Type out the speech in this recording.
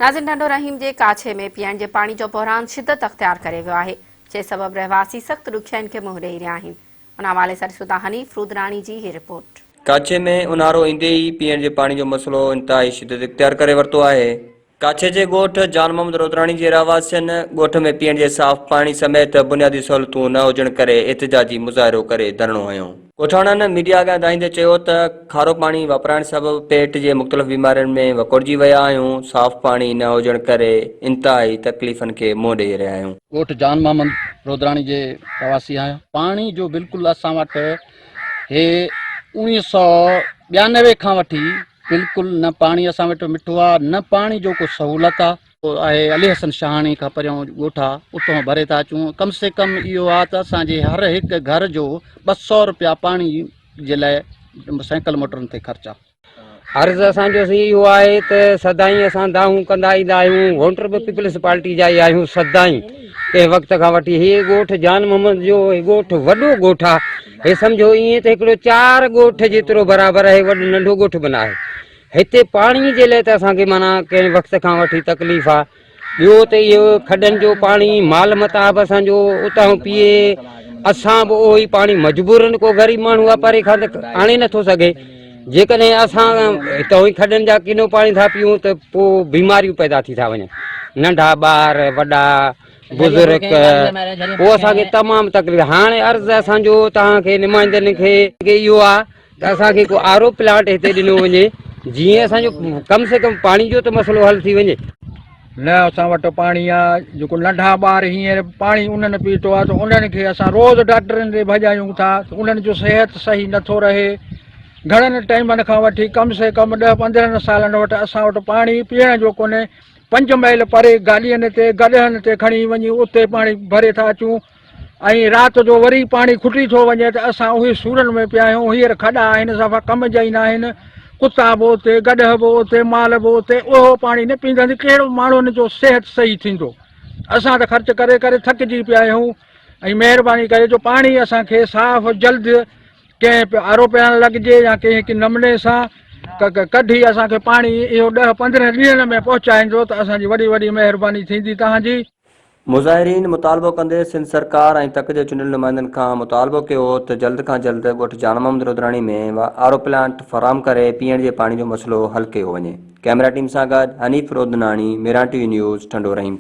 ناظرين ٽنڊو رحيم جي ڪاڇي ۾ پيئڻ جي پاڻي جو بحران شدت اختيار ڪري ويو آهي جنهن سبب رهواسي سخت ڏکيائين کي منهن ڏئي رهيا آهن ان حوالي سان ڏسون ٿا حنيف رودراڻي جي هي رپورٽ. ڪاڇي ۾ اونهارو ايندي ئي پيئڻ جي پاڻي جو مسئلو انتهائي شدت اختيار ڪري ورتو آهي. ڪاڇي جي ڳوٺ جان محمد رودراڻي جي رهواسين ڳوٺ ۾ پيئڻ جي صاف پاڻي سميت بنيادي سهولتون نه هجڻ ڪري احتجاجي مظاهرو ڪري ڌرڻو هنيو. ڳوٺاڻن ميڊيا اڳيان دانهيندي چيو ته کارو پاڻي واپرائڻ سبب پيٽ جي مختلف بيمارين ۾ وڪوڙجي ويا آهيون، صاف پاڻي نه هجڻ ڪري انتهائي تڪليفن کي منهن ڏئي رهيا آهيون. ڳوٺ جان محمد رودراڻي جي رهواسي آهيان. پاڻي جو بلڪل اسان وٽ هي اوڻيهه سو 92 کان وٺي بلڪل نه پاڻي اسان وٽ مٺو آ نه پاڻي جو ڪو سهولت آ. آهي علي حسن شاهاڻي کان پريون ڳوٺ آ اتان ڀري ٿا اچون ڪم سي ڪم اهو آ ته اسان جي هر هڪ گهر جو 200 روپيا پاڻي جي لاء سائيڪل موٽرن تي خرچ آ. عرض اسان جو سائين اهو آهي ته سدائين اسان دانهون ڪندا ايندا آهيون ووٽر به پيپلز پارٽي جا ئي آهيون سدائين ڪنهن وقت کان وٺي هي ڳوٺ جان محمد جو هي ڳوٺ وڏو ڳوٺ آ هي سمجهو ائين ته هڪڙو چار ڳوٺ جيترو برابر آهي وڏو ننڍو ڳوٺ به نه آهي هتي پاڻي جي لاء ته اسان کي معنيٰ ڪنهن وقت کان وٺي تڪليف آ ٻيو ته اهو کڏن جو پاڻي مال متاع به اسان جو اتان پيئي اسان به اهو ئي پاڻي مجبورن ڪو غريب ماڻهو آ پري کان ته آڻي نٿو سگهي جيڪڏهن اسان هتان ئي کڏن جا ڪنو پاڻي ٿا پيئون ته پوء بيماريون پيدا ٿي ٿا وڃن ننڍا ٻار وڏا بزرگ پوء اسان کي تمام تڪليف هاڻي عرض اسان جو توهان کي نمائندن کي اهو آ ته اسان کي ڪو آر او پلانٽ هتي ڏنو وڃي جيئن اسان جو ڪم سي ڪم پاڻي جو ته مسئلو حل ٿي وڃي. نه اسان وٽ پاڻي آ جيڪو ننڍا ٻار هينئر پاڻي انهن پيتو آ ته انهن کي اسان روز ڊاڪٽرن ڏي ڀڄايون ٿا ته انهن جو صحت صحيح نٿو رهي گهڻن ٽائيمن کان وٺي ڪم سي ڪم ڏهه 15 سالن وٽ اسان وٽ پاڻي پيئڻ جو ڪونهي 5 ميل پري گاڏين تي گڏهن تي کڻي وڃي اتي پاڻي ڀري ٿا اچون ۽ رات جو وري پاڻي کٽي ٿو وڃي ته اسان اهي سورن ۾ پيا آهيون، هينئر کڏا آهن صفا ڪم جا ئي ناهن، ڪتا به اتي، گڏهه به اتي، مال به اتي، اهو پاڻي نه پيئنداسين ڪهڙو ماڻهن جو صحت صحيح ٿيندو، اسان ته خرچ ڪري ڪري ٿڪجي پيا آهيون ۽ مهرباني ڪري جو پاڻي اسان کي صاف جلد ڪنهن آر او پلان لڳجي يا ڪنهن هڪ نموني سان ڪڍي اسان کي پاڻي اهو ڏهه 15 ڏينهن ۾ پهچائيندو ته اسان جي وڏي وڏي مهرباني ٿيندي توهان جي. مظاهرين مطالبو ڪندي سنڌ سرڪار ۽ تڪ جي چونڊيل نمائندن کان مطالبو ڪيو ته جلد کان جلد ڳوٺ جان محمد رودراڻي ۾ آر او پلانٽ فراهم ڪري پيئڻ جي پاڻي جو مسئلو حل ڪيو وڃي. ڪئميرا ٽيم سان گڏ Hanif Rodnani, Miran T V news, Tando Rahim.